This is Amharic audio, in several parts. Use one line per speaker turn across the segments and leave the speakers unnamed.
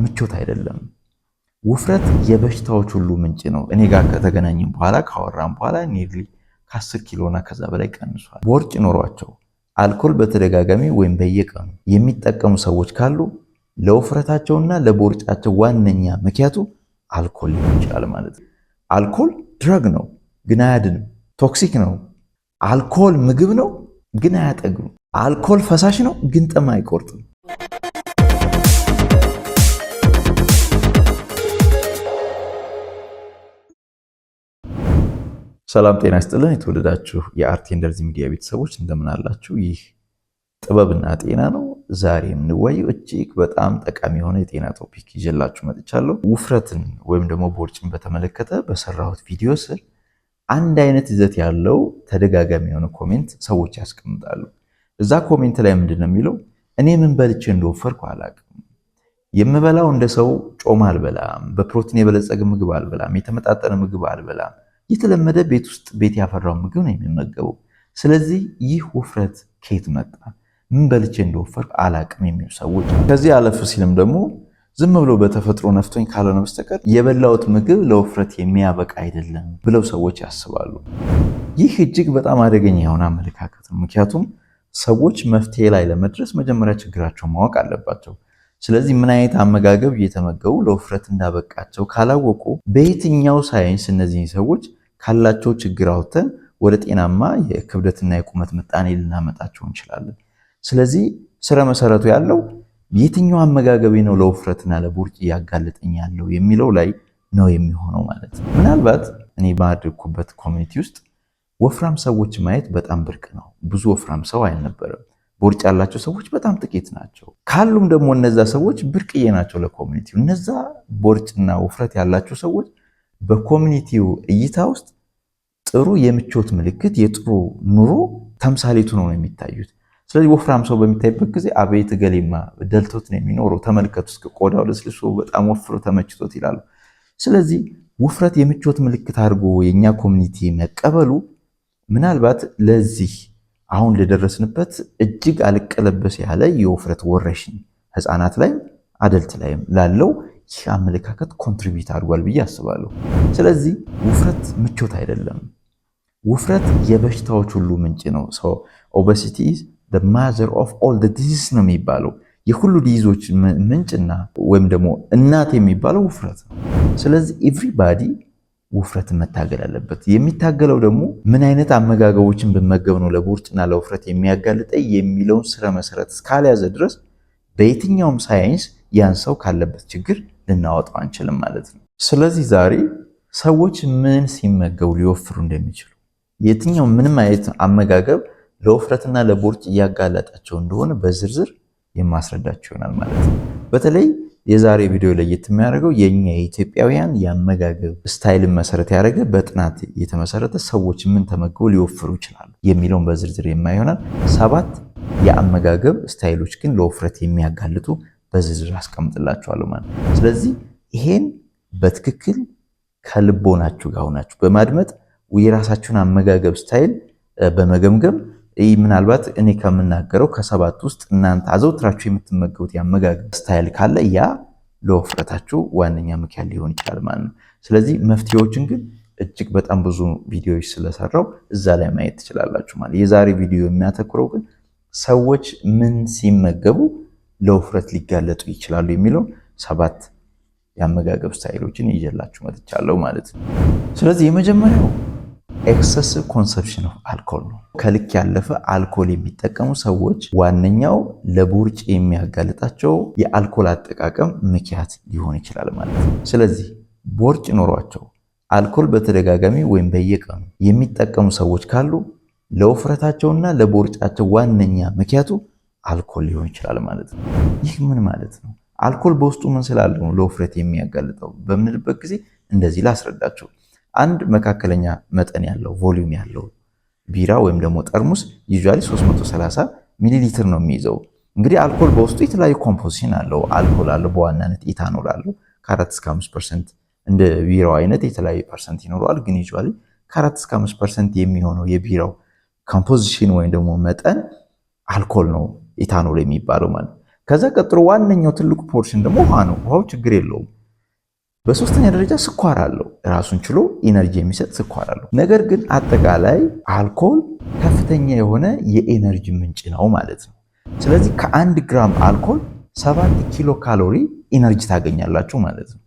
ምቾት አይደለም። ውፍረት የበሽታዎች ሁሉ ምንጭ ነው። እኔ ጋር ከተገናኘን በኋላ፣ ካወራን በኋላ nearly ከ10 ኪሎና ከዛ በላይ ቀንሷል። ቦርጭ ኖሯቸው አልኮል በተደጋጋሚ ወይም በየቀኑ የሚጠቀሙ ሰዎች ካሉ ለውፍረታቸውና ለቦርጫቸው ዋነኛ ምክንያቱ አልኮል ሊሆን ይችላል ማለት ነው። አልኮል drug ነው፣ ግን አያድንም። Toxic ነው። አልኮል ምግብ ነው፣ ግን አያጠግብም። አልኮል ፈሳሽ ነው፣ ግን ጥም አይቆርጥም። ሰላም ጤና ይስጥልን። የተወደዳችሁ የአርት ኤንድ ሄልዝ ሚዲያ ቤተሰቦች እንደምን አላችሁ? ይህ ጥበብና ጤና ነው። ዛሬ የምንወያየው እጅግ በጣም ጠቃሚ የሆነ የጤና topic ይዤላችሁ መጥቻለሁ። ውፍረትን ወይም ደግሞ ቦርጭን በተመለከተ በሰራሁት ቪዲዮ ስር አንድ አይነት ይዘት ያለው ተደጋጋሚ የሆነ comment ሰዎች ያስቀምጣሉ። እዛ comment ላይ ምንድን ነው የሚለው? እኔ ምን በልቼ እንደወፈርኩ አላቅም። የምበላው እንደ ሰው ጮማ አልበላም፣ በፕሮቲን የበለጸገ ምግብ አልበላም፣ የተመጣጠነ ምግብ አልበላም። የተለመደ ቤት ውስጥ ቤት ያፈራው ምግብ ነው የሚመገበው። ስለዚህ ይህ ውፍረት ከየት መጣ? ምን በልቼ እንደወፈርኩ አላቅም የሚሉ ሰዎች። ከዚህ አለፍ ሲልም ደግሞ ዝም ብሎ በተፈጥሮ ነፍቶኝ ካልሆነ በስተቀር የበላሁት ምግብ ለውፍረት የሚያበቃ አይደለም ብለው ሰዎች ያስባሉ። ይህ እጅግ በጣም አደገኛ የሆነ አመለካከት ነው። ምክንያቱም ሰዎች መፍትሄ ላይ ለመድረስ መጀመሪያ ችግራቸው ማወቅ አለባቸው። ስለዚህ ምን አይነት አመጋገብ እየተመገቡ ለውፍረት እንዳበቃቸው ካላወቁ በየትኛው ሳይንስ እነዚህን ሰዎች ካላቸው ችግር አውጥተን ወደ ጤናማ የክብደትና የቁመት ምጣኔ ልናመጣቸው እንችላለን? ስለዚህ ስረ መሰረቱ ያለው የትኛው አመጋገቤ ነው ለውፍረትና ለቦርጭ እያጋለጠኝ ያለው የሚለው ላይ ነው የሚሆነው ማለት ነው። ምናልባት እኔ ባደግኩበት community ውስጥ ወፍራም ሰዎች ማየት በጣም ብርቅ ነው። ብዙ ወፍራም ሰው አልነበረም። ቦርጭ ያላቸው ሰዎች በጣም ጥቂት ናቸው። ካሉም ደግሞ እነዛ ሰዎች ብርቅዬ ናቸው ለ community ው። እነዛ ቦርጭና ውፍረት ያላቸው ሰዎች በ community ው እይታ ውስጥ ጥሩ የምቾት ምልክት፣ የጥሩ ኑሮ ተምሳሌቱ ነው የሚታዩት። ስለዚህ ወፍራም ሰው በሚታይበት ጊዜ አቤት እገሌማ ደልቶት ነው የሚኖረው፣ ተመልከቱ እስከ ቆዳው ለስልሶ በጣም ወፍሮ ተመችቶት ይላሉ። ስለዚህ ውፍረት የምቾት ምልክት አድርጎ የኛ community መቀበሉ ምናልባት ለዚህ አሁን ለደረስንበት እጅግ አልቀለበስ ያለ የውፍረት ወረርሽኝ ህፃናት ላይም adult ላይም ላለው ይህ አመለካከት contribute አድርጓል ብዬ አስባለሁ። ስለዚህ ውፍረት ምቾት አይደለም። ውፍረት የበሽታዎች ሁሉ ምንጭ ነው። Obesity is the mother of all the disease ነው የሚባለው። የሁሉ disease ኦች ምንጭና ወይም ደግሞ እናት የሚባለው ውፍረት ነው። ስለዚህ everybody ውፍረትን መታገል አለበት። የሚታገለው ደግሞ ምን አይነት አመጋገቦችን ብመገብ ነው ለቦርጭና ለውፍረት የሚያጋልጠኝ የሚለውን ስረ መሰረት እስካልያዘ ድረስ በየትኛውም ሳይንስ ያን ሰው ካለበት ችግር ልናወጣው አንችልም ማለት ነው። ስለዚህ ዛሬ ሰዎች ምን ሲመገቡ ሊወፍሩ እንደሚችሉ፣ የትኛው ምንም አይነት አመጋገብ ለውፍረትና ለቦርጭ እያጋለጣቸው እንደሆነ በዝርዝር የማስረዳቸው ይሆናል ማለት ነው። በተለይ የዛሬ ቪዲዮ ለየት የሚያደርገው የኛ የኢትዮጵያውያን የአመጋገብ style ን መሰረት ያደረገ፣ በጥናት የተመሰረተ፣ ሰዎች ምን ተመግበው ሊወፍሩ ይችላሉ የሚለውን በዝርዝር የማይ ይሆናል። ሰባት የአመጋገብ style ኦች ግን ለውፍረት የሚያጋልጡ በዝርዝር አስቀምጥላችኋለሁ ማለት ነው። ስለዚህ ይሄን በትክክል ከልቦናችሁ ጋር ሆናችሁ በማድመጥ የራሳችሁን አመጋገብ style በመገምገም ምናልባት እኔ ከምናገረው ከሰባት ውስጥ እናንተ አዘውትራችሁ የምትመገቡት የአመጋገብ style ካለ ያ ለውፍረታችሁ ዋነኛ ምክንያት ሊሆን ይችላል ማለት ነው። ስለዚህ መፍትሄዎችን ግን እጅግ በጣም ብዙ ቪዲዮዎች ስለሰራው እዛ ላይ ማየት ትችላላችሁ ማለት። የዛሬ ቪዲዮ የሚያተኩረው ግን ሰዎች ምን ሲመገቡ ለውፍረት ሊጋለጡ ይችላሉ የሚለው ሰባት የአመጋገብ style ኦችን ይዤላችሁ መጥቻለሁ ማለት ነው። ስለዚህ የመጀመሪያው excessive consumption of alcohol ነው። ከልክ ያለፈ አልኮል የሚጠቀሙ ሰዎች ዋነኛው ለቦርጭ የሚያጋልጣቸው የአልኮል አጠቃቀም ምክንያት ሊሆን ይችላል ማለት ነው። ስለዚህ ቦርጭ ኖሯቸው አልኮል በተደጋጋሚ ወይም በየቀኑ የሚጠቀሙ ሰዎች ካሉ ለውፍረታቸውና ለቦርጫቸው ዋነኛ ምክንያቱ አልኮል ሊሆን ይችላል ማለት ነው። ይህ ምን ማለት ነው? አልኮል በውስጡ ምን ስላለው ነው ለውፍረት የሚያጋልጠው በምንልበት ጊዜ እንደዚህ ላስረዳችሁ። አንድ መካከለኛ መጠን ያለው volume ያለው ቢራ ወይም ደግሞ ጠርሙስ usually 330 ሚሊ ሊትር ነው የሚይዘው። እንግዲህ አልኮል በውስጡ የተለያዩ composition አለው። አልኮል አለው፣ በዋናነት ኢታኖል አለው። ከ4 እስከ 5% እንደ ቢራው አይነት የተለያዩ percent ይኖረዋል። ግን usually ከ4 እስከ 5% የሚሆነው የቢራው composition ወይም ደግሞ መጠን አልኮል ነው፣ ኢታኖል የሚባለው ማለት ነው። ከዛ ቀጥሎ ዋነኛው ትልቁ portion ደግሞ ውሃ ነው። ውሃው ችግር የለውም። በሶስተኛ ደረጃ ስኳር አለው። ራሱን ችሎ energy የሚሰጥ ስኳር አለው። ነገር ግን አጠቃላይ አልኮል ከፍተኛ የሆነ የ energy ምንጭ ነው ማለት ነው። ስለዚህ ከ1 ግራም አልኮል 7 ኪሎ ካሎሪ energy ታገኛላችሁ ማለት ነው።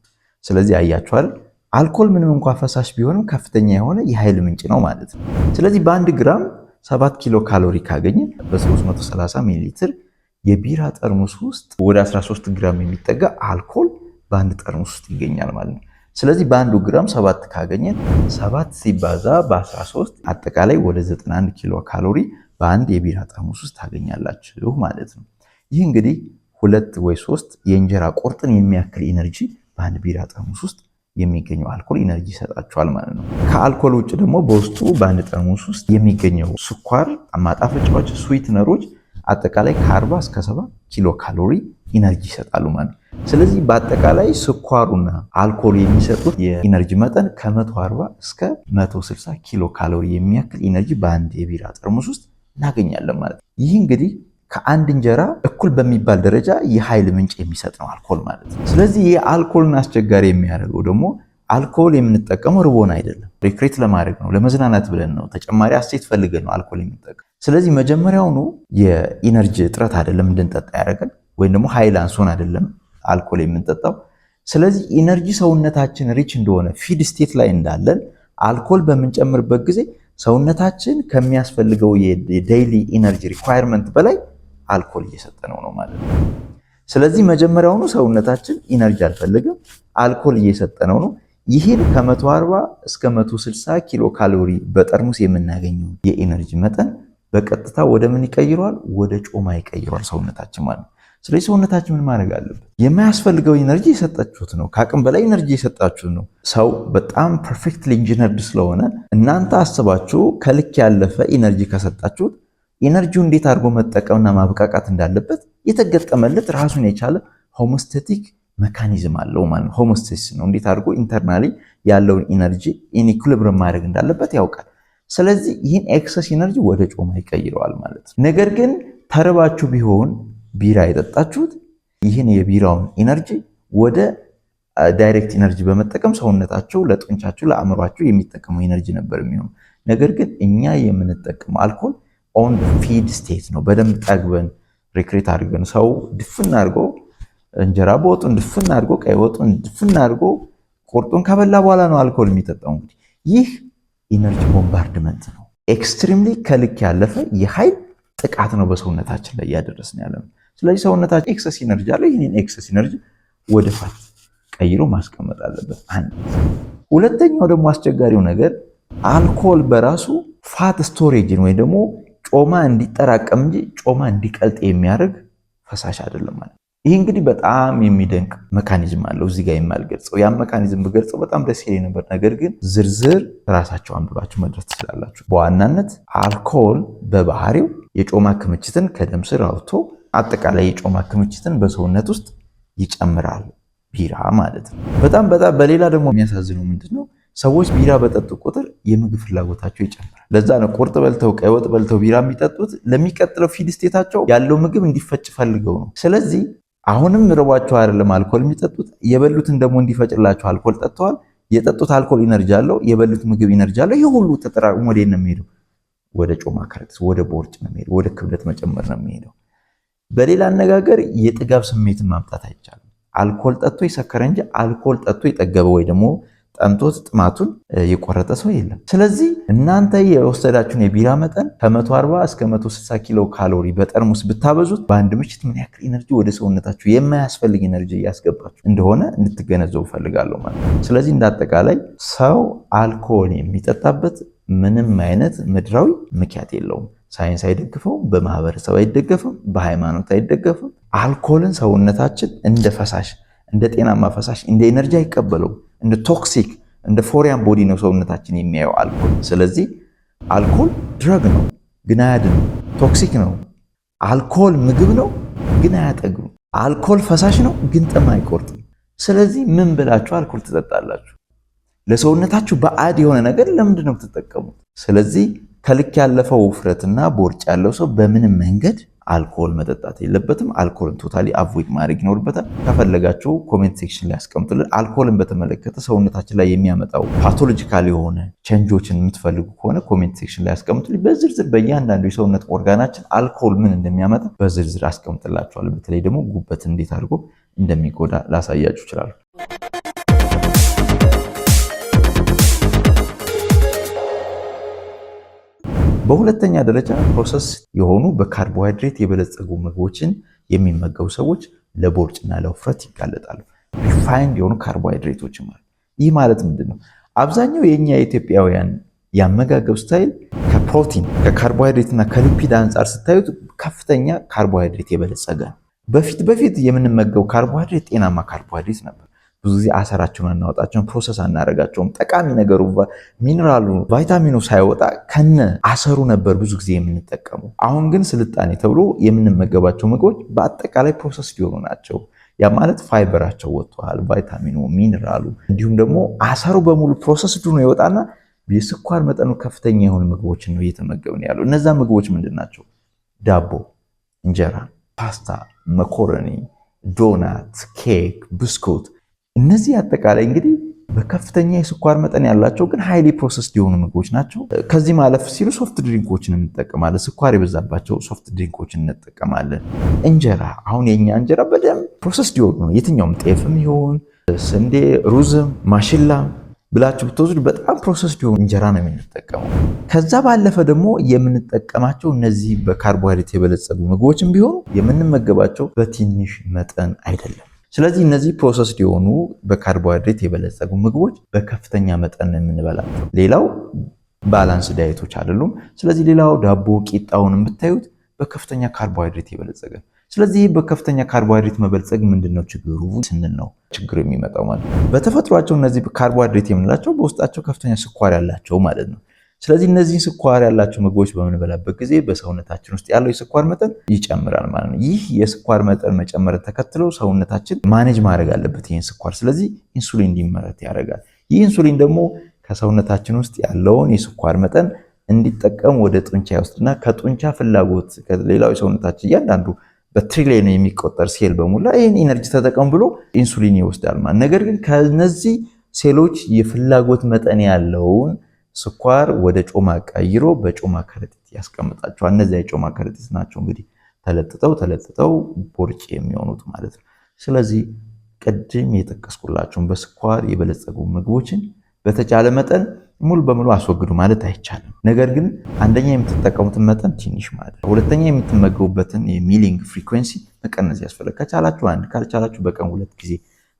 ስለዚህ አያችኋል፣ አልኮል ምንም እንኳ ፈሳሽ ቢሆንም ከፍተኛ የሆነ የኃይል ምንጭ ነው ማለት ነው። ስለዚህ በ1 ግራም 7 ኪሎ ካሎሪ ካገኘን በ330 ሚሊ ሊትር የቢራ ጠርሙስ ውስጥ ወደ 13 ግራም የሚጠጋ አልኮል በአንድ ጠርሙስ ውስጥ ይገኛል ማለት ነው። ስለዚህ በአንዱ ግራም 7 ካገኘን 7 ሲባዛ በ13 አጠቃላይ ወደ 91 ኪሎ ካሎሪ በአንድ የቢራ ጠርሙስ ውስጥ ታገኛላችሁ ማለት ነው። ይህ እንግዲህ ሁለት ወይ ሶስት የእንጀራ ቁርጥን የሚያክል energy በአንድ ቢራ ጠርሙስ ውስጥ የሚገኘው አልኮል energy ይሰጣችኋል ማለት ነው። ከአልኮል ውጭ ደግሞ በውስጡ በአንድ ጠርሙስ ውስጥ የሚገኘው ስኳር፣ ማጣፈጫዎች፣ sweetener ኦች አጠቃላይ ከ40 እስከ 70 ኪሎ ካሎሪ energy ይሰጣሉ ማለት ነው። ስለዚህ በአጠቃላይ ስኳሩና አልኮሉ የሚሰጡት የ energy መጠን ከ140 እስከ 160 ኪሎ ካሎሪ የሚያክል energy በአንድ የቢራ ጠርሙስ ውስጥ እናገኛለን ማለት ነው። ይህ እንግዲህ ከአንድ እንጀራ እኩል በሚባል ደረጃ የኃይል ምንጭ የሚሰጥ ነው አልኮል ማለት ነው። ስለዚህ ይህ አልኮልን አስቸጋሪ የሚያደርገው ደግሞ አልኮል የምንጠቀመው ርቦን አይደለም፣ recreate ለማድረግ ነው፣ ለመዝናናት ብለን ነው፣ ተጨማሪ አሴት ፈልገን ነው አልኮል የምንጠቀመው። ስለዚህ መጀመሪያውኑ የ energy እጥረት አይደለም እንድንጠጣ ያደረገን ወይም ደግሞ ኃይል አንሶን አይደለም አልኮል የምንጠጣው። ስለዚህ energy ሰውነታችን rich እንደሆነ feed state ላይ እንዳለን አልኮል በምንጨምርበት ጊዜ ሰውነታችን ከሚያስፈልገው የ daily energy requirement በላይ አልኮል እየሰጠነው ነው ማለት ነው። ስለዚህ መጀመሪያውኑ ሰውነታችን energy አልፈለገም፣ አልኮል እየሰጠነው ነው። ይህን ከ140 እስከ 160 ኪሎ ካሎሪ በጠርሙስ የምናገኘው የ energy መጠን በቀጥታ ወደ ምን ይቀይረዋል? ወደ ጮማ ይቀይረዋል ሰውነታችን ማለት ነው። ስለዚህ ሰውነታችን ምን ማድረግ አለበት? የማያስፈልገው energy የሰጣችሁት ነው። ከአቅም በላይ energy የሰጣችሁት ነው። ሰው በጣም perfectly engineered ስለሆነ እናንተ አስባችሁ ከልክ ያለፈ energy ከሰጣችሁት energy ው እንዴት አድርጎ መጠቀምና ማብቃቃት እንዳለበት የተገጠመለት ራሱን የቻለ homeostatic mechanism አለው ማለት ነው። Homeostasis ነው። እንዴት አድርጎ internally ያለውን energy in equilibrium ማድረግ እንዳለበት ያውቃል። ስለዚህ ይህን excess energy ወደ ጮማ ይቀይረዋል ማለት ነው። ነገር ግን ተርባችሁ ቢሆን ቢራ የጠጣችሁት ይህን የቢራውን energy ወደ direct energy በመጠቀም ሰውነታችሁ ለጡንቻችሁ ለአእምሯችሁ የሚጠቀመው energy ነበር የሚሆነው። ነገር ግን እኛ የምንጠቀመው አልኮል on feed state ነው። በደንብ ጠግበን recreate አድርገን ሰው ድፍን አድርጎ እንጀራ በወጡን ድፍን አድርጎ ቀይ ወጡን ድፍን አድርጎ ቁርጡን ከበላ በኋላ ነው አልኮል የሚጠጣው። እንግዲህ ይህ energy bombardment ነው። Extremely ከልክ ያለፈ የኃይል ጥቃት ነው በሰውነታችን ላይ እያደረስን ያለ ነው። ስለዚህ ሰውነታችን excess energy አለ። ይህንን excess energy ወደ fat ቀይሮ ማስቀመጥ አለበት። አንድ። ሁለተኛው ደግሞ አስቸጋሪው ነገር አልኮል በራሱ fat storage ን ወይ ደግሞ ጮማ እንዲጠራቀም እንጂ ጮማ እንዲቀልጥ የሚያደርግ ፈሳሽ አይደለም ማለት። ይህ እንግዲህ በጣም የሚደንቅ mechanism አለው እዚህ ጋር የማልገልጸው። ያን mechanism ብገልጸው በጣም ደስ ይለኝ ነበር። ነገር ግን ዝርዝር ራሳችሁ አንብባችሁ መድረስ ትችላላችሁ። በዋናነት አልኮል በባህሪው የጮማ ክምችትን ከደም ስር አውጥቶ አጠቃላይ የጮማ ክምችትን በሰውነት ውስጥ ይጨምራል፣ ቢራ ማለት ነው። በጣም በጣም በሌላ ደግሞ የሚያሳዝነው ምንድን ነው? ሰዎች ቢራ በጠጡ ቁጥር የምግብ ፍላጎታቸው ይጨምራል። ለዛ ነው ቁርጥ በልተው ቀይ ወጥ በልተው ቢራ የሚጠጡት፣ ለሚቀጥለው feed state ኣቸው ያለው ምግብ እንዲፈጭ ፈልገው ነው። ስለዚህ አሁንም ርቧቸው አይደለም አልኮል የሚጠጡት፣ የበሉትን ደግሞ እንዲፈጭላቸው አልኮል ጠጥተዋል። የጠጡት አልኮል energy አለው፣ የበሉት ምግብ energy አለው። ይህ ሁሉ ተጠራቅሞ ወደ ነው የሚሄደው? ወደ ጮማ ከረጢት፣ ወደ ቦርጭ ነው የሚሄደው፣ ወደ ክብደት መጨመር ነው የሚሄደው። በሌላ አነጋገር የጥጋብ ስሜትን ማምጣት አይቻልም። አልኮል ጠጥቶ የሰከረ እንጂ አልኮል ጠጥቶ የጠገበ ወይ ደግሞ ጠምቶት ጥማቱን የቆረጠ ሰው የለም። ስለዚህ እናንተ የወሰዳችሁን የቢራ መጠን ከ140 እስከ 160 ኪሎ ካሎሪ በጠርሙስ ብታበዙት በአንድ ምሽት ምን ያክል energy ወደ ሰውነታችሁ የማያስፈልግ energy እያስገባችሁ እንደሆነ እንድትገነዘቡ ፈልጋለሁ ማለት ነው። ስለዚህ እንዳጠቃላይ ሰው አልኮል የሚጠጣበት ምንም አይነት ምድራዊ ምክንያት የለውም። ሳይንስ አይደግፈውም፣ በማህበረሰብ አይደገፍም፣ በሃይማኖት አይደገፍም። አልኮልን ሰውነታችን እንደ ፈሳሽ፣ እንደ ጤናማ ፈሳሽ፣ እንደ energy አይቀበለውም። እንደ toxic፣ እንደ foreign body ነው ሰውነታችን የሚያየው አልኮል። ስለዚህ አልኮል drug ነው ግን አያድንም፣ toxic ነው። አልኮል ምግብ ነው ግን አያጠግብም። አልኮል ፈሳሽ ነው ግን ጥም አይቆርጥም። ስለዚህ ምን ብላችሁ አልኮል ትጠጣላችሁ? ለሰውነታችሁ ባዕድ የሆነ ነገር ለምንድን ነው የምትጠቀሙት? ስለዚህ ከልክ ያለፈው ውፍረትና ቦርጭ ያለው ሰው በምንም መንገድ አልኮል መጠጣት የለበትም። አልኮልን totally avoid ማድረግ ይኖርበታል። ከፈለጋችሁ comment section ላይ አስቀምጡልን። አልኮልን በተመለከተ ሰውነታችን ላይ የሚያመጣው pathological የሆነ change ኦችን የምትፈልጉ ከሆነ comment section ላይ አስቀምጡልኝ። በዝርዝር በእያንዳንዱ የሰውነት ኦርጋናችን አልኮል ምን እንደሚያመጣ በዝርዝር አስቀምጥላችኋለሁ። በተለይ ደግሞ ጉበት እንዴት አድርጎ እንደሚጎዳ ላሳያችሁ እችላለሁ። በሁለተኛ ደረጃ process የሆኑ በካርቦሃይድሬት የበለጸጉ ምግቦችን የሚመገቡ ሰዎች ለቦርጭና ለውፍረት ይጋለጣሉ። Refined የሆኑ ካርቦሃይድሬቶች ማለት። ይህ ማለት ምንድን ነው? አብዛኛው የእኛ የኢትዮጵያውያን የአመጋገብ style ከፕሮቲን፣ ከካርቦሃይድሬት እና ከ lipid አንጻር ስታዩት ከፍተኛ ካርቦሃይድሬት የበለጸገ ነው። በፊት በፊት የምንመገበው ካርቦሃይድሬት ጤናማ ካርቦሃይድሬት ነበር። ብዙ ጊዜ አሰራቸውን አናወጣቸውም፣ process አናደርጋቸውም። ጠቃሚ ነገሩ ሚኒራሉ፣ ቫይታሚኑ ሳይወጣ ከነ አሰሩ ነበር ብዙ ጊዜ የምንጠቀመው። አሁን ግን ስልጣኔ ተብሎ የምንመገባቸው ምግቦች በአጠቃላይ process ሊሆኑ ናቸው። ያ ማለት ፋይበራቸው ወጥቷል፣ ቫይታሚኑ፣ ሚኒራሉ እንዲሁም ደግሞ አሰሩ በሙሉ process ሆኖ ይወጣና የስኳር መጠኑ ከፍተኛ የሆኑ ምግቦችን ነው እየተመገብን ያለው። እነዛ ምግቦች ምንድን ናቸው? ዳቦ፣ እንጀራ፣ ፓስታ፣ መኮረኒ፣ ዶናት፣ ኬክ፣ ብስኩት። እነዚህ አጠቃላይ እንግዲህ በከፍተኛ የስኳር መጠን ያላቸው ግን highly processed የሆኑ ምግቦች ናቸው። ከዚህ ማለፍ ሲሉ soft drink ኦችን እንጠቀማለን። ስኳር የበዛባቸው soft drink ኦችን እንጠቀማለን። እንጀራ፣ አሁን የኛ እንጀራ በደንብ processed የሆኑ ነው። የትኛውም ጤፍም ይሁን ስንዴ፣ ሩዝም፣ ማሽላ ብላችሁ ብትወስዱ በጣም processed የሆኑ እንጀራ ነው የምንጠቀመው። ከዛ ባለፈ ደግሞ የምንጠቀማቸው እነዚህ በካርቦሃይድሬት የበለጸጉ ምግቦችም ቢሆኑ የምንመገባቸው በትንሽ መጠን አይደለም። ስለዚህ እነዚህ processed የሆኑ በካርቦሃይድሬት የበለጸጉ ምግቦች በከፍተኛ መጠን ነው የምንበላቸው። ሌላው balanced diet ኦች አይደሉም። ስለዚህ ሌላው ዳቦ ቂጣውን ብታዩት በከፍተኛ ካርቦሃይድሬት የበለጸገ። ስለዚህ በከፍተኛ ካርቦሃይድሬት መበልጸግ ምንድን ነው ችግሩ ስንል ነው ችግሩ የሚመጣው ማለት ነው። በተፈጥሯቸው እነዚህ ካርቦሃይድሬት የምንላቸው በውስጣቸው ከፍተኛ ስኳር ያላቸው ማለት ነው። ስለዚህ እነዚህን ስኳር ያላቸው ምግቦች በምንበላበት ጊዜ በሰውነታችን ውስጥ ያለው የስኳር መጠን ይጨምራል ማለት ነው። ይህ የስኳር መጠን መጨመር ተከትሎ ሰውነታችን manage ማድረግ አለበት ይህን ስኳር። ስለዚህ ኢንሱሊን እንዲመረት ያደርጋል። ይህ ኢንሱሊን ደግሞ ከሰውነታችን ውስጥ ያለውን የስኳር መጠን እንዲጠቀም ወደ ጡንቻ ይወስድና ከጡንቻ ፍላጎት ከሌላው የሰውነታችን እያንዳንዱ በትሪሊየን የሚቆጠር ሴል በሙላ ይህን energy ተጠቀም ብሎ ኢንሱሊን ይወስዳል ማለት። ነገር ግን ከነዚህ ሴሎች የፍላጎት መጠን ያለውን ስኳር ወደ ጮማ ቀይሮ በጮማ ከረጢት ያስቀምጣቸዋል። እነዚያ የጮማ ከረጢት ናቸው እንግዲህ ተለጥጠው ተለጥጠው ቦርጭ የሚሆኑት ማለት ነው። ስለዚህ ቅድም የጠቀስኩላቸውን በስኳር የበለጸጉ ምግቦችን በተቻለ መጠን ሙሉ በሙሉ አስወግዱ ማለት አይቻልም። ነገር ግን አንደኛ የምትጠቀሙትን መጠን ትንሽ ማለት፣ ሁለተኛ የምትመገቡበትን የ mealing frequency መቀነስ ያስፈልጋል። ከቻላችሁ አንድ፣ ካልቻላችሁ በቀን ሁለት ጊዜ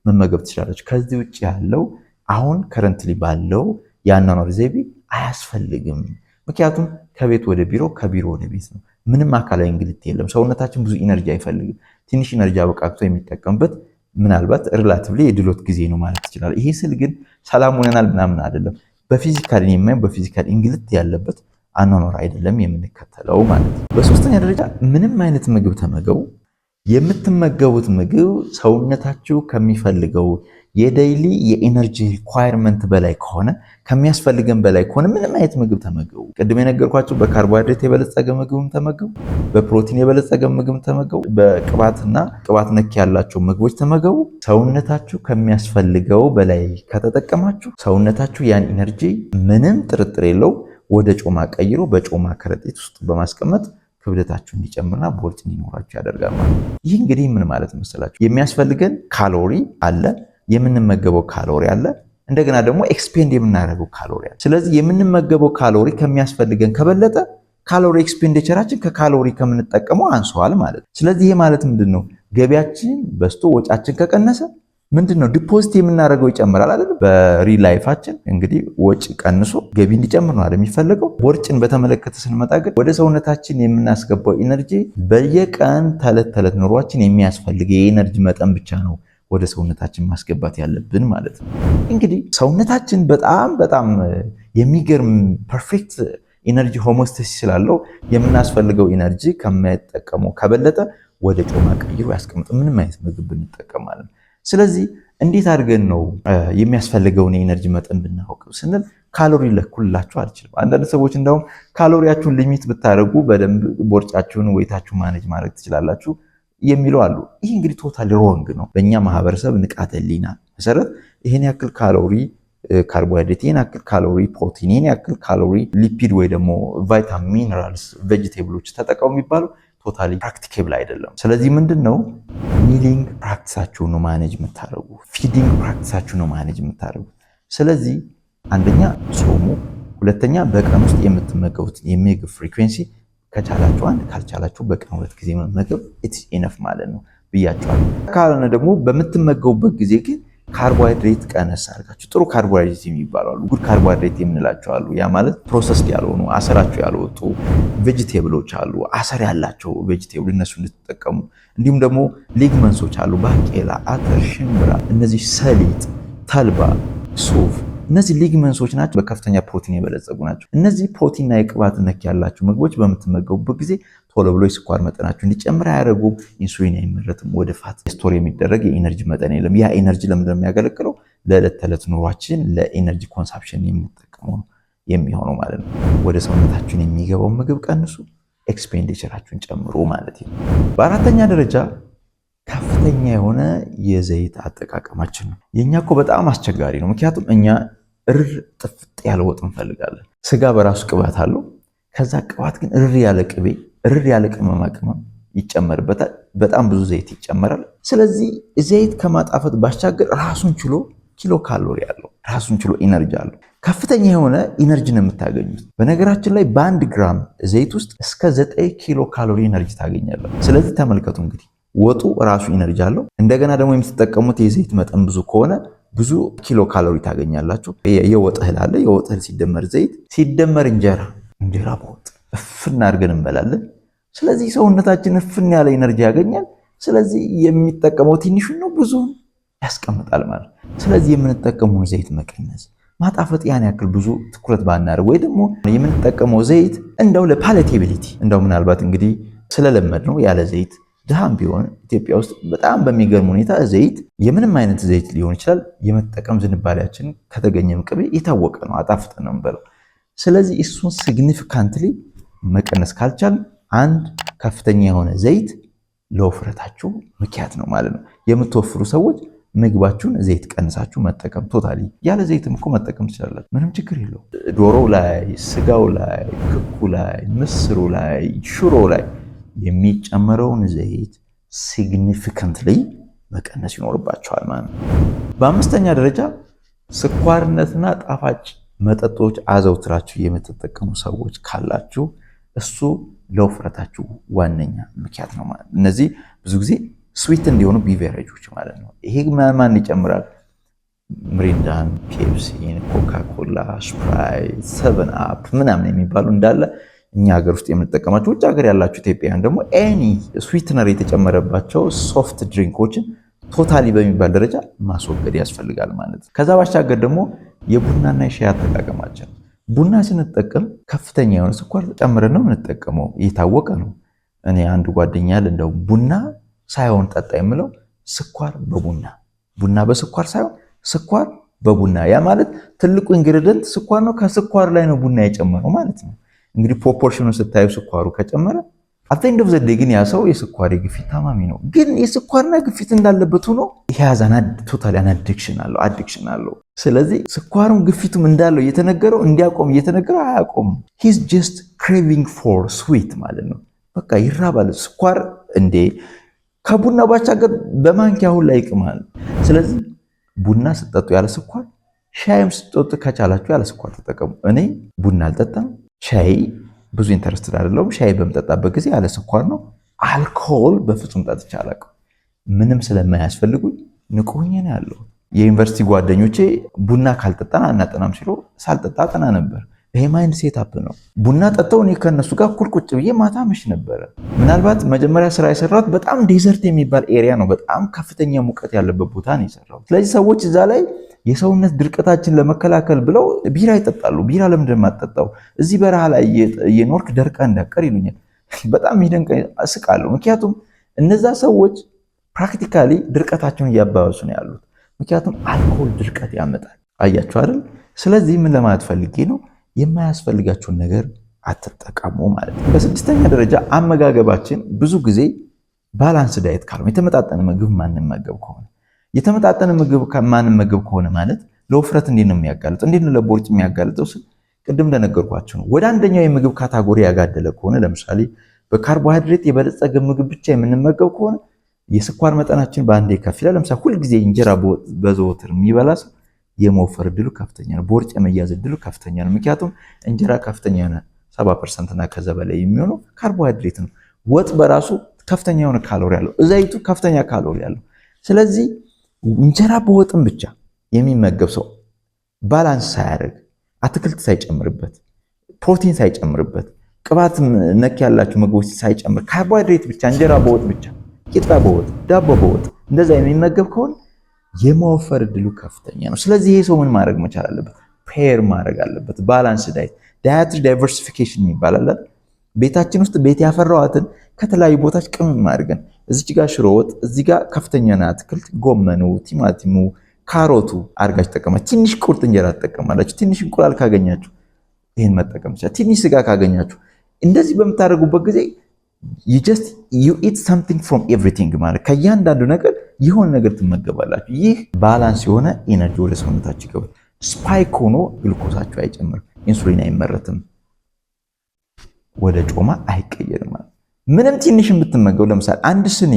መመገብ ትችላላችሁ። ከዚህ ውጭ ያለው አሁን currently ባለው የአኗኗር ዘይቤ አያስፈልግም። ምክንያቱም ከቤት ወደ ቢሮ፣ ከቢሮ ወደ ቤት ነው። ምንም አካላዊ እንግልት የለም። ሰውነታችን ብዙ energy አይፈልግም። ትንሽ energy አበቃቅቶ የሚጠቀምበት ምናልባት relatively የድሎት ጊዜ ነው ማለት ይችላል። ይሄ ስል ግን ሰላም ሆነናል ምናምን አይደለም። በ physical የማየው በ physical እንግልት ያለበት አኗኗር አይደለም የምንከተለው ማለት ነው። በሶስተኛ ደረጃ ምንም አይነት ምግብ ተመገቡ። የምትመገቡት ምግብ ሰውነታችሁ ከሚፈልገው የ daily የ energy requirement በላይ ከሆነ፣ ከሚያስፈልገን በላይ ከሆነ ምንም አይነት ምግብ ተመገቡ። ቅድም የነገርኳችሁ በካርቦሃይድሬት የበለጸገ ምግብም ተመገቡ፣ በፕሮቲን የበለጸገ ምግብም ተመገቡ፣ በቅባትና ቅባት ነክ ያላቸው ምግቦች ተመገቡ። ሰውነታችሁ ከሚያስፈልገው በላይ ከተጠቀማችሁ ሰውነታችሁ ያን energy ምንም ጥርጥር የለው ወደ ጮማ ቀይሮ በጮማ ከረጢት ውስጥ በማስቀመጥ ክብደታችሁ እንዲጨምርና ቦርጭ እንዲኖራችሁ ያደርጋል ማለት ነው። ይህ እንግዲህ ምን ማለት መሰላችሁ? የሚያስፈልገን ካሎሪ አለ፣ የምንመገበው ካሎሪ አለ፣ እንደገና ደግሞ expend የምናደርገው ካሎሪ አለ። ስለዚህ የምንመገበው ካሎሪ ከሚያስፈልገን ከበለጠ calorie expenditure ኣችን ከካሎሪ ከምንጠቀመው አንሷል ማለት ነው። ስለዚህ ይሄ ማለት ምንድን ነው? ገቢያችን በዝቶ ወጫችን ከቀነሰ ምንድን ነው deposit የምናደርገው ይጨምራል አይደል? በ real life ኣችን እንግዲህ ወጪ ቀንሶ ገቢ እንዲጨምር ነው አይደል የሚፈለገው። ቦርጭን በተመለከተ ስንመጣ ግን ወደ ሰውነታችን የምናስገባው energy በየቀን ተዕለት ተዕለት ኑሯችን የሚያስፈልግ የ energy መጠን ብቻ ነው ወደ ሰውነታችን ማስገባት ያለብን ማለት ነው። እንግዲህ ሰውነታችን በጣም በጣም የሚገርም perfect energy homeostasis ስላለው የምናስፈልገው energy ከማይጠቀመው ከበለጠ ወደ ጮማ ቀይሮ ያስቀምጥ ምንም አይነት ምግብ ብንጠቀም ማለት ነው። ስለዚህ እንዴት አድርገን ነው የሚያስፈልገውን የ energy መጠን ብናውቅ ስንል ካሎሪ ለኩላችሁ አልችልም። አንዳንድ ሰዎች እንደውም ካሎሪያችሁን limit ብታደርጉ በደንብ ቦርጫችሁን weight ኣችሁን manage ማድረግ ትችላላችሁ የሚሉ አሉ። ይህ እንግዲህ totally wrong ነው። በእኛ ማህበረሰብ ንቃተ ህሊና መሰረት ይህን ያክል ካሎሪ ካርቦሃይድሬት፣ ይህን ያክል ካሎሪ ፕሮቲን፣ ይህን ያክል ካሎሪ lipid ወይ ደግሞ ቫይታሚን፣ minerals፣ vegetable ኦች ተጠቀሙ የሚባለው totally practicable አይደለም። ስለዚህ ምንድን ነው mealing practice ኣችሁ ነው manage የምታደርጉ፣ feeding practice ኣችሁ ነው manage የምታደርጉት። ስለዚህ አንደኛ ጾሙ፣ ሁለተኛ በቀን ውስጥ የምትመገቡት የምግብ frequency ከቻላችሁ አንድ፣ ካልቻላችሁ በቀን ሁለት ጊዜ መመገብ it's enough ማለት ነው ብያቸዋለሁ። ካልሆነ ደግሞ በምትመገቡበት ጊዜ ግን ካርቦሃይድሬት ቀነስ አድርጋችሁ ጥሩ ካርቦሃይድሬት የሚባሉ አሉ፣ good carbohydrate የምንላቸው አሉ። ያ ማለት processed ያልሆኑ አሰራቸው ያልወጡ vegetable ኦች አሉ፣ አሰር ያላቸው vegetable እነሱ እንድትጠቀሙ። እንዲሁም ደግሞ legumes ኦች አሉ፣ ባቄላ፣ አተር፣ ሽምብራ፣ እነዚህ ሰሊጥ፣ ተልባ፣ ሱፍ እነዚህ legumes ኦች ናቸው። በከፍተኛ ፕሮቲን የበለጸጉ ናቸው። እነዚህ ፕሮቲንና የቅባት ነክ ያላቸው ምግቦች በምትመገቡበት ጊዜ ቶሎ ብሎ የስኳር መጠናችሁ እንዲጨምር አያደርጉም። ኢንሱሊን አይመረትም። ወደ fat store የሚደረግ የ energy መጠን የለም። ያ energy ለምንድን ነው የሚያገለግለው? ለዕለት ተዕለት ኑሯችን ለ energy consumption የምንጠቀመው ነው የሚሆነው ማለት ነው። ወደ ሰውነታችን የሚገባው ምግብ ቀንሱ፣ expenditure ኣችሁን ጨምሩ ማለት ነው። በአራተኛ ደረጃ ከፍተኛ የሆነ የዘይት አጠቃቀማችን ነው። የእኛ እኮ በጣም አስቸጋሪ ነው። ምክንያቱም እኛ እርር ጥፍጥ ያለ ወጥ እንፈልጋለን። ስጋ በራሱ ቅባት አለው። ከዛ ቅባት ግን እርር ያለ ቅቤ፣ እርር ያለ ቅመማ ቅመም ይጨመርበታል። በጣም ብዙ ዘይት ይጨመራል። ስለዚህ ዘይት ከማጣፈጥ ባሻገር ራሱን ችሎ ኪሎ ካሎሪ አለው፣ ራሱን ችሎ energy አለው። ከፍተኛ የሆነ energy ነው የምታገኙት። በነገራችን ላይ በ1 ግራም ዘይት ውስጥ እስከ 9 ኪሎ ካሎሪ energy ታገኛላችሁ። ስለዚህ ተመልከቱ እንግዲህ ወጡ ራሱ energy አለው። እንደገና ደግሞ የምትጠቀሙት የዘይት መጠን ብዙ ከሆነ ብዙ ኪሎ ካሎሪ ታገኛላችሁ። የወጥ እህል አለ። የወጥ እህል ሲደመር ዘይት ሲደመር እንጀራ፣ እንጀራ በወጥ እፍን አድርገን እንበላለን። ስለዚህ ሰውነታችን እፍን ያለ energy ያገኛል። ስለዚህ የሚጠቀመው ትንሹን ነው፣ ብዙውን ያስቀምጣል ማለት ነው። ስለዚህ የምንጠቀመውን ዘይት መቀነስ፣ ማጣፈጥ ያን ያክል ብዙ ትኩረት ባናደርግ ወይ ደግሞ የምንጠቀመው ዘይት እንደው ለ palatability እንደው ምናልባት እንግዲህ ስለለመድ ነው ያለ ዘይት ድሃም ቢሆን ኢትዮጵያ ውስጥ በጣም በሚገርም ሁኔታ ዘይት የምንም አይነት ዘይት ሊሆን ይችላል የመጠቀም ዝንባሌያችን ከተገኘም ቅቤ የታወቀ ነው፣ አጣፍጠን ነው የምንበላው። ስለዚህ እሱን significantly መቀነስ ካልቻል አንድ ከፍተኛ የሆነ ዘይት ለውፍረታችሁ ምክንያት ነው ማለት ነው። የምትወፍሩ ሰዎች ምግባችሁን ዘይት ቀንሳችሁ መጠቀም፣ totally ያለ ዘይትም እኮ መጠቀም ትችላላችሁ። ምንም ችግር የለውም። ዶሮ ላይ፣ ስጋው ላይ፣ ክኩ ላይ፣ ምስሩ ላይ፣ ሽሮ ላይ የሚጨመረውን ዘይት significantly መቀነስ ይኖርባቸዋል ማለት ነው። በአምስተኛ ደረጃ ስኳርነትና ጣፋጭ መጠጦች አዘውትራችሁ የምትጠቀሙ ሰዎች ካላችሁ እሱ ለውፍረታችሁ ዋነኛ ምክንያት ነው ማለት ነው። እነዚህ ብዙ ጊዜ sweet እንዲሆኑ beverage ኦች ማለት ነው። ይሄ ማን ይጨምራል? ምሪንዳን፣ ፔፕሲን፣ ኮካኮላ፣ ስፕራይት፣ ሰቨን አፕ ምናምን የሚባሉ እንዳለ እኛ ሀገር ውስጥ የምንጠቀማቸው፣ ውጭ ሀገር ያላችሁ ኢትዮጵያውያን ደግሞ any sweetener የተጨመረባቸው soft drink ኦችን totally በሚባል ደረጃ ማስወገድ ያስፈልጋል ማለት ነው። ከዛ ባሻገር ደግሞ የቡናና የሻይ አጠቃቀማችን፣ ቡና ስንጠቀም ከፍተኛ የሆነ ስኳር ጨምረን ነው የምንጠቀመው፣ የታወቀ ነው። እኔ አንድ ጓደኛ ያለ እንደው ቡና ሳይሆን ጠጣ የምለው ስኳር በቡና፣ ቡና በስኳር ሳይሆን ስኳር በቡና። ያ ማለት ትልቁ ingredient ስኳር ነው። ከስኳር ላይ ነው ቡና የጨመረው ማለት ነው። እንግዲህ proportion ኑን ስታዩ ስኳሩ ከጨመረ at end of the day ግን ያ ሰው የስኳር የግፊት ታማሚ ነው። ግን የስኳርና ግፊት እንዳለበት ሆኖ he has totally an addiction አለው፣ addiction አለው። ስለዚህ ስኳሩም ግፊቱም እንዳለው እየተነገረው፣ እንዲያቆም እየተነገረው አያቆምም። He's just craving for sweet ማለት ነው። በቃ ይራባል። ስኳር እንዴ ከቡና ባሻገር በማንኪያ ሁላ ይቅማል። ስለዚህ ቡና ስትጠጡ ያለ ስኳር፣ ሻይም ስትጠጡ ከቻላችሁ ያለ ስኳር ተጠቀሙ። እኔ ቡና አልጠጣም፣ ሻይ ብዙ interested አይደለሁም። ሻይ በምጠጣበት ጊዜ ያለ ስኳር ነው። አልኮል በፍጹም ጠጥቼ አላውቅም። ምንም ስለማያስፈልጉኝ ንቁ ሆኜ ነው ያለሁት። የዩኒቨርሲቲ ጓደኞቼ ቡና ካልጠጣን አናጠናም ሲሉ ሳልጠጣ አጠና ነበር። ይሄ mind setup ነው። ቡና ጠጥተው እኔ ከእነሱ ጋር እኩል ቁጭ ብዬ ማታ አመሽ ነበረ። ምናልባት መጀመሪያ ስራ የሰራሁት በጣም desert የሚባል area ነው። በጣም ከፍተኛ ሙቀት ያለበት ቦታ ነው የሰራሁት። ስለዚህ ሰዎች እዛ ላይ የሰውነት ድርቀታችን ለመከላከል ብለው ቢራ ይጠጣሉ። ቢራ ለምንድን ነው የማትጠጣው? እዚህ በረሃ ላይ እየኖርክ ደርቀህ እንዳትቀር ይሉኛል። በጣም የሚደንቀኝ እስቃለሁ። ምክንያቱም እነዛ ሰዎች practically ድርቀታቸውን እያባባሱ ነው ያሉት። ምክንያቱም አልኮል ድርቀት ያመጣል። አያችሁ አይደል? ስለዚህ ምን ለማለት ፈልጌ ነው? የማያስፈልጋችሁን ነገር አትጠቀሙ ማለት ነው። በስድስተኛ ደረጃ አመጋገባችን ብዙ ጊዜ balanced diet ካልሆነ፣ የተመጣጠነ ምግብ ማንመገብ ከሆነ፣ የተመጣጠነ ምግብ ማንመገብ ከሆነ ማለት ለውፍረት እንዴት ነው የሚያጋልጠው? እንዴት ነው ለቦርጭ የሚያጋልጠው ስል ቅድም እንደነገርኳችሁ ነው። ወደ አንደኛው የምግብ category ያጋደለ ከሆነ፣ ለምሳሌ በካርቦሃይድሬት የበለጸገ ምግብ ብቻ የምንመገብ ከሆነ የስኳር መጠናችን በአንዴ ከፍ ይላል። ለምሳሌ ሁልጊዜ እንጀራ በዘወትር የሚበላ ሰው የመወፈር እድሉ ከፍተኛ ነው። ቦርጭ የመያዝ እድሉ ከፍተኛ ነው። ምክንያቱም እንጀራ ከፍተኛ የሆነ 70% እና ከዛ በላይ የሚሆነው ካርቦሃይድሬት ነው። ወጥ በራሱ ከፍተኛ የሆነ ካሎሪ አለው። ዘይቱ ከፍተኛ ካሎሪ አለው። ስለዚህ እንጀራ በወጥም ብቻ የሚመገብ ሰው balance ሳያደርግ፣ አትክልት ሳይጨምርበት፣ ፕሮቲን ሳይጨምርበት፣ ቅባት ነክ ያላቸው ምግቦች ሳይጨምር፣ ካርቦሃይድሬት ብቻ፣ እንጀራ በወጥ ብቻ፣ ቂጣ በወጥ፣ ዳቦ በወጥ እንደዛ የሚመገብ ከሆነ የመወፈር እድሉ ከፍተኛ ነው። ስለዚህ ይሄ ሰው ምን ማድረግ መቻል አለበት? Pair ማድረግ አለበት። Balanced diet፣ dietary diversification የሚባል አለ። ቤታችን ውስጥ ቤት ያፈራዋትን ከተለያዩ ቦታዎች ቅመም አድርገን እዚች ጋር ሽሮ ወጥ፣ እዚህ ጋር ከፍተኛ አትክልት፣ ጎመኑ፣ ቲማቲሙ፣ ካሮቱ አድርጋችሁ ተጠቀማችሁ። ትንሽ ቁርጥ እንጀራ ትጠቀማላችሁ። ትንሽ እንቁላል ካገኛችሁ ይህን መጠቀም ይችላል። ትንሽ ስጋ ካገኛችሁ እንደዚህ በምታደርጉበት ጊዜ just you eat something from everything ማለት ከእያንዳንዱ ነገር የሆነ ነገር ትመገባላችሁ። ይህ balance የሆነ energy ወደ ሰውነታችሁ ይገባል። Spike ሆኖ ግሉኮሳችሁ አይጨምርም፣ ኢንሱሊን አይመረትም፣ ወደ ጮማ አይቀየርም ማለት። ምንም ትንሽ ብትመገቡ፣ ለምሳሌ አንድ ስኒ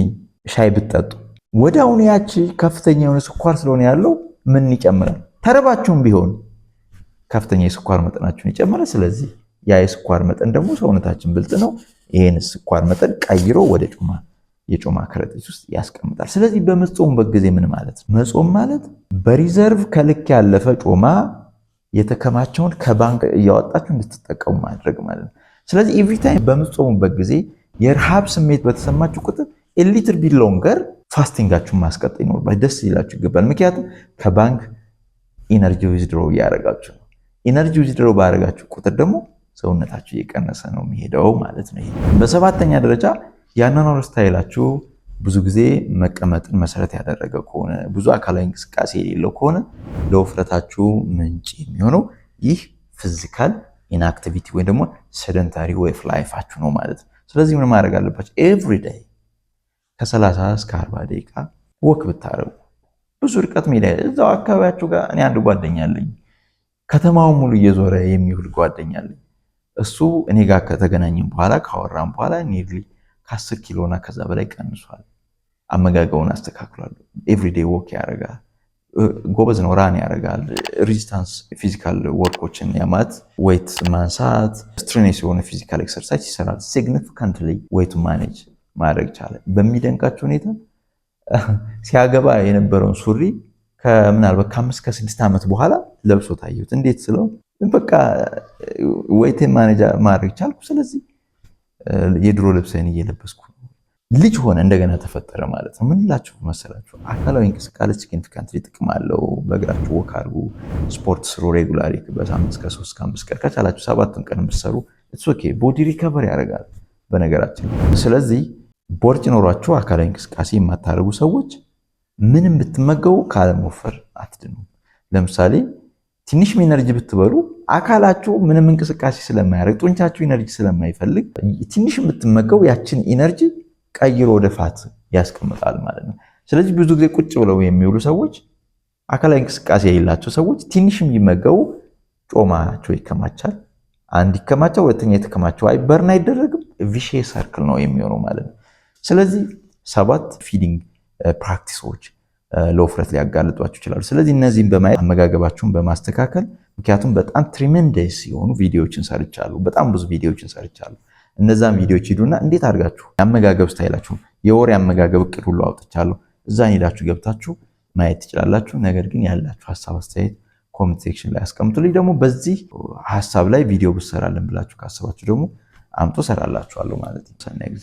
ሻይ ብትጠጡ ወዲያውኑ ያቺ ከፍተኛ የሆነ ስኳር ስለሆነ ያለው ምን ይጨምራል? ተርባችሁም ቢሆን ከፍተኛ የስኳር መጠናችሁን ይጨምራል። ስለዚህ ያ የስኳር መጠን ደግሞ ሰውነታችን ብልጥ ነው። ይህን ስኳር መጠን ቀይሮ ወደ ጮማ የጮማ ከረጢት ውስጥ ያስቀምጣል። ስለዚህ በምትጾሙበት ጊዜ ምን ማለት ነው? መጾም ማለት በ reserve ከልክ ያለፈ ጮማ የተከማቸውን ከባንክ እያወጣችሁ እንድትጠቀሙ ማድረግ ማለት ነው። ስለዚህ every time በምትጾሙበት ጊዜ የረሃብ ስሜት በተሰማችሁ ቁጥር little bit longer fasting ኣችሁን ማስቀጠል ይኖርባችኋል። ደስ ሊላችሁ ይገባል። ምክንያቱም ከባንክ energy withdraw እያደረጋችሁ ነው። Energy withdraw ባደረጋችሁ ቁጥር ደግሞ ሰውነታችሁ እየቀነሰ ነው የሚሄደው ማለት ነው። በሰባተኛ ደረጃ የአኗኗር style ኣችሁ ብዙ ጊዜ መቀመጥን መሰረት ያደረገ ከሆነ፣ ብዙ አካላዊ እንቅስቃሴ የሌለው ከሆነ ለውፍረታችሁ ምንጭ የሚሆነው ይህ physical inactivity ወይም ደግሞ sedentary way of life ኣችሁ ነው ማለት ነው። ስለዚህ ምን ማድረግ አለባችሁ? Every day ከ30 እስከ 40 ደቂቃ walk ብታደርጉ፣ ብዙ ርቀት ሜዳ እዛው አካባቢያችሁ ጋር። እኔ አንድ ጓደኛ አለኝ፣ ከተማውን ሙሉ እየዞረ የሚውል ጓደኛ አለኝ። እሱ እኔ ጋር ከተገናኘን በኋላ፣ ካወራን በኋላ nearly ከ10 ኪሎ እና ከዛ በላይ ቀንሷል። አመጋገቡን አስተካክሏል። Everyday walk ያደርጋል። ጎበዝ ነው። Run ያደርጋል። Resistance physical work ኦችን ያማት weight ማንሳት፣ strenuous የሆነ physical exercise ይሰራል። Significantly weight ኡ manage ማድረግ ቻለ። በሚደንቃችሁ ሁኔታ ሲያገባ የነበረውን ሱሪ ከምናልባት ከ5 ከ6 ዓመት በኋላ ለብሶ ታየሁት። እንዴት ስለው በቃ weight ኤን manage ማድረግ ቻልኩ። ስለዚህ የድሮ ልብስን እየለበስኩ ልጅ ሆነ፣ እንደገና ተፈጠረ ማለት ነው። ምን ላችሁ መሰላችሁ? አካላዊ እንቅስቃሴ significantly ጥቅም አለው። በእግራችሁ walk አድርጉ፣ ስፖርት ስሩ regularly፣ በሳምንት ከ3 ከ5 ቀን፣ ከቻላችሁ ሰባቱን ቀን ብትሰሩ it's okay። Body recover ያደርጋል በነገራችን። ስለዚህ ቦርጭ ኖሯችሁ አካላዊ እንቅስቃሴ የማታደርጉ ሰዎች ምንም ብትመገቡ ካለመወፈር አትድኑም። ለምሳሌ ትንሽም energy ብትበሉ አካላችሁ ምንም እንቅስቃሴ ስለማያደርግ፣ ጡንቻችሁ energy ስለማይፈልግ ትንሽ ብትመገቡ ያችን energy ቀይሮ ወደ fat ያስቀምጣል ማለት ነው። ስለዚህ ብዙ ጊዜ ቁጭ ብለው የሚውሉ ሰዎች፣ አካላዊ እንቅስቃሴ የሌላቸው ሰዎች ትንሽም ቢመገቡ ጮማቸው ይከማቻል። አንድ ይከማቻል፣ ሁለተኛ የተከማቸው አይ burn አይደረግም። Vicious circle ነው የሚሆነው ማለት ነው። ስለዚህ ሰባት feeding practice ኦች ለውፍረት ሊያጋልጧችሁ ይችላሉ። ስለዚህ እነዚህን በማየት አመጋገባችሁን በማስተካከል፣ ምክንያቱም በጣም tremendous የሆኑ ቪዲዮዎችን ሰርቻለሁ፣ በጣም ብዙ ቪዲዮዎችን ሰርቻለሁ። እነዛን ቪዲዮዎች ሂዱና እንዴት አድርጋችሁ የአመጋገብ style ኣችሁ የወር የአመጋገብ እቅድ ሁሉ አውጥቻለሁ። እዛን ሄዳችሁ ገብታችሁ ማየት ትችላላችሁ። ነገር ግን ያላችሁ ሀሳብ አስተያየት comment section ላይ አስቀምጡልኝ። ደግሞ በዚህ ሀሳብ ላይ ቪዲዮ ብሰራለን ብላችሁ ካሰባችሁ ደግሞ አምጡ፣ ሰራላችኋለሁ ማለት ነው። ሰናይ ጊዜ።